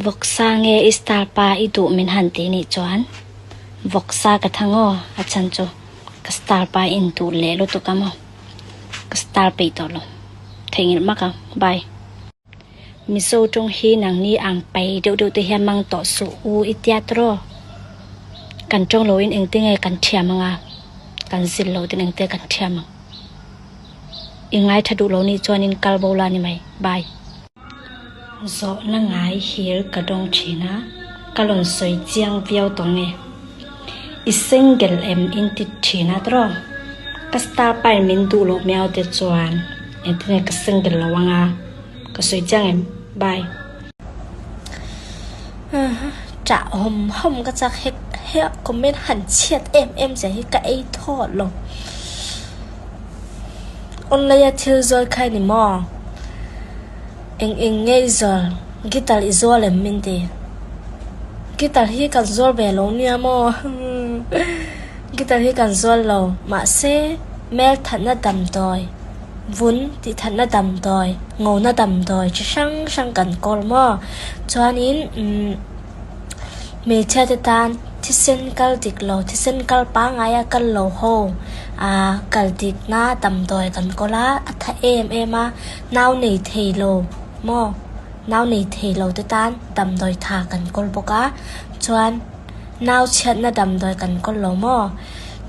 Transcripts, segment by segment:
Vawksa nge i star pa i duh min han tih nih chuan vawksa ka thang aw, a chhan chu ka star pa in duh leh lutuk a maw, ka star peih tawh lo, theihnghilh mak ang, bye. Mizo tawng hi nangni ang pai deuh deuh te hian mang tawh suh u i tia tawh, kan tawng loin engte nge kan thiam anga, kan zil lo ten engte kan thiam ang. I ngaitha duh lo nih chuanin kal bo la ni mai, bye. Zawhna ngai hir ka dawng thin a, ka rawn sawi chiang viau tawh nge? I single em in ti thin a tawh? Ka star pain min duh loh miau te chuan engtin nge ka single lo anga ka sawi chiang em? Bye. Chah hawm hawm ka chak hek hek comment han chhiat em em zia hi ka ei thawt lo. Online a thil zawl kha ni maw? Eng eng nge i zawl? Guitar i zawl em min ti? Guitar hi kan zawl ve lo nia maw? Guitar hi kan zawl lo. Mahse, mel thatna damdawi, vun tih thatna damdawi, ngona damdawi chi hrang hrang kan kawl maw? Chuanin umm hmeichhia te tan thisen kal dik lo, thisen kal pangngai a kal lo ho ah kal dik na damdawi kan kawl a, a tha em em a. Nau nei thei lo maw? Nau nei thei lo te tan damdawi tha kan kawl bawk a, chuan nau chhiatna damdawi kan kawl lo maw?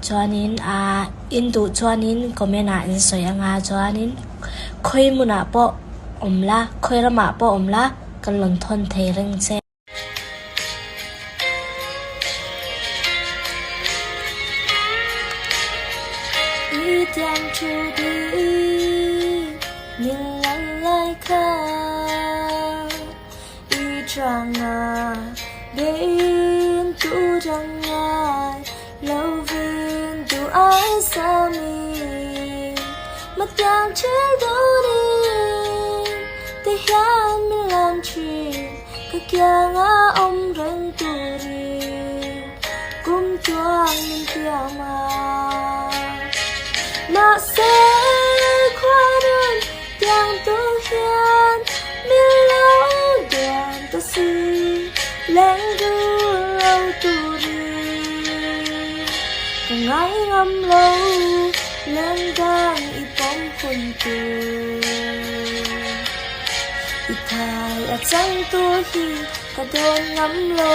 Chuanin ah in duh chuanin comment ah in sawi anga chuanin khawi hmunah pawh awm la, khawi ramah pawh awm la kan rawn thawn thei reng che. Ka kianga awm reng turin kum chuang min tiam a. Mahse khuanun tiang tu hian min lo duan ta si leng dur lo turin ka ngai ngam lo leng dang i pawm hun tur. I thai a changtu hi ka dawn ngam lo.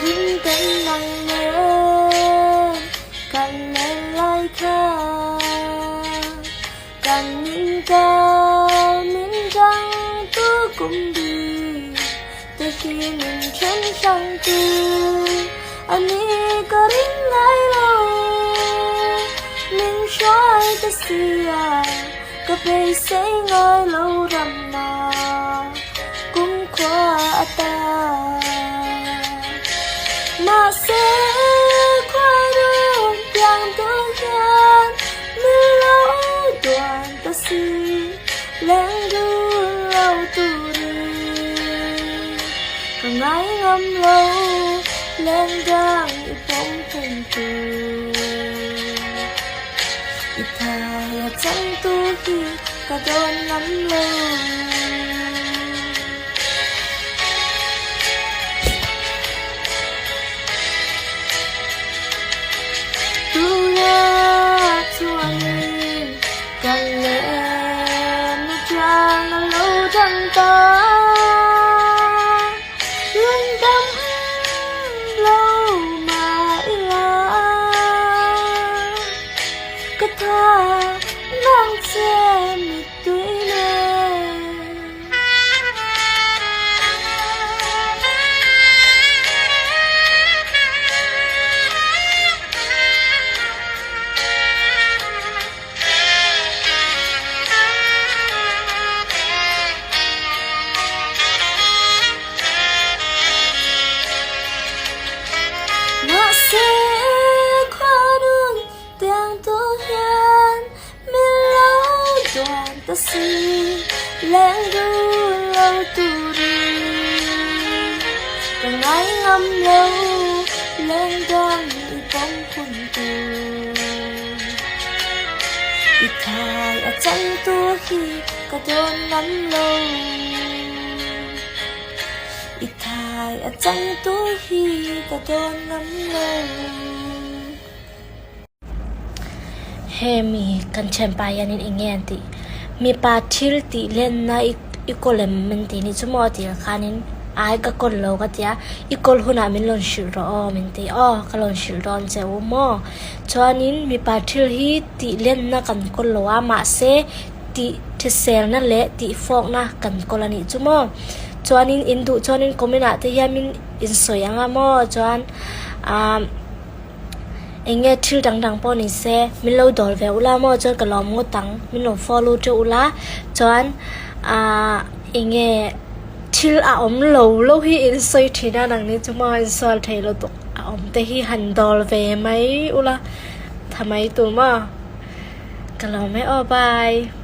Ring ten nang nen kan len lai kha Kan min kal min dang tu kum bi te hi min then hrang tu a ni ka ring ngai lo min hruai ta sia ka beisei ngai lo ram ma kum khua a ta mahse khua run tiang tu hian Min lo duan ta si leng dun lo turin ka ngai ngam lo leng dang i pawm hun tur i thai a chang tu hi ka dawn ngam lo. Tunah chuanin kan lem atang a lo dang ta. Lungdam lo mah ila ka tha nang che mittui nen. Mahse khuanun tiang tu hian Min lo duan ta si leng dur lo turin ka ngai ngam lo leng dang i pawm hun tur. I thai a chang tu hi ka dawn ngam lo. I thai a chang tu hi ka dawn ngam lo. Hemi kan thianpa hianin eng nge an tih? Mipa thil tih lenna i kawl em min tih ni chu maw tih ah khanin ai ka kawl lo ka ti a, i kawl hunah min rawn hrilh rawh aw min ti aw ka rawn hrilh dawn che u maw? Chuanin mipa thil hi tih lenna kan kawl lo a mahse tih hriselna leh tih fawkna kan kawl a nih chu maw? Chuanin in duh chuanin comment ah te hian min insawi ang a maw? Chuan ah. Eng nge thil dang dang pawh ni se min lo dawl ve ula maw chuan ka lawm ngawt ang min lo follow teuh ula chuan ahh eng nge thil a awm lo lo hi in sawi thin a nang ni chu maw in sawi thei lo tuk a awm te hi han dawl ve mai ula tha mai tur maw ka lawm e aw bye.